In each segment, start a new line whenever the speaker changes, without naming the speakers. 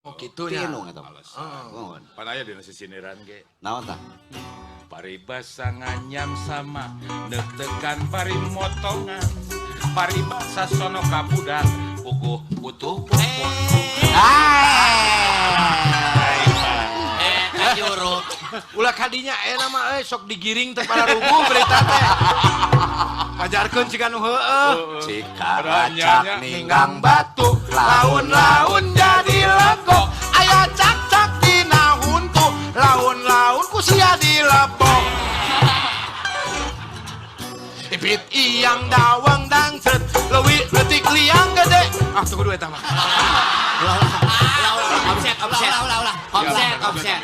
Oh, kitu nya.
Ti indung eta.
Alasan.
Mohon.
Pan aya dina sisindiran ge.
Naon tah?
Paribasa nganyam sama deg-degan bari motongan. Paribasa sono ka budak puguh butuh pupuk.
Eh, kajuru.
Ulah kadinya mah euy sok digiring teh para rubuh berita teh. Pajarkeun siga nu heueuh.
Cikaracak
Ninggang batu, laun-laun jadi legok. Aya cak-cak dina huntu, laun-laun ku sia dilebok. Ipit iyang dawang dangset, leuwih leutik liang gede. Ah, tunggu dua eta mah.
Offset, offset. Ulah, ulah, ulah. Offset, offset.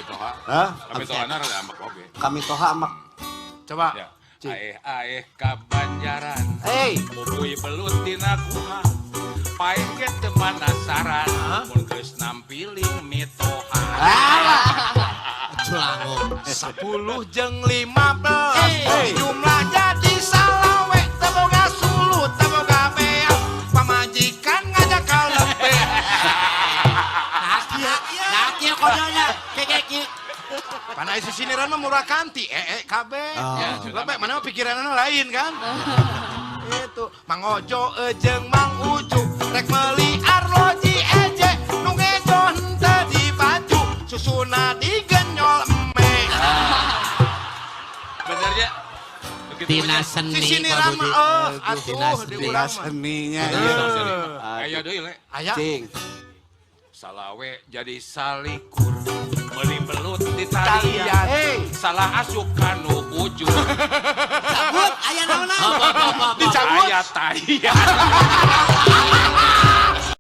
Hah?
Kamitohana rada ambek oge.
Kamitoha ambek.
Coba.
Ya. Aeh aeh ka Banjaran.
Hey,
Mubuy belut dina guha. Paeh ge teu panasaran mun geus nampiling mitoha.
Culango.
10 jeung 15
Hey.
jumlah jadi 25, teu boga suluh, teu boga beak, pamajikan ngajak kalepe.
Nah, kieu, nah, kieu kodona. Kayak kieu.
Pan aya sisindiran mah murah kanti ee kabeh.
Oh.
Ya, lebeh mana mah pikiranna lain kan. Itu Mang Ojo jeung Mang Uju rek meuli arloji eje, nu ngejo henteu di baju, susuna digenyol eme.
Bener ya? Begitu
Tina
mah.
seni,
Sisindiran
Pak
mah
Budi.
atuh
Tina
di
seni.
urang
Tina
mah.
seninya.
Eh.
Aya deui le.
Aya.
Cing.
25 jadi 21, meuli belut di talian.
Talian.
Hey.
Salah asup kanu bujur.
Cabut, aya naonan.
Dicabut.
Aya taian.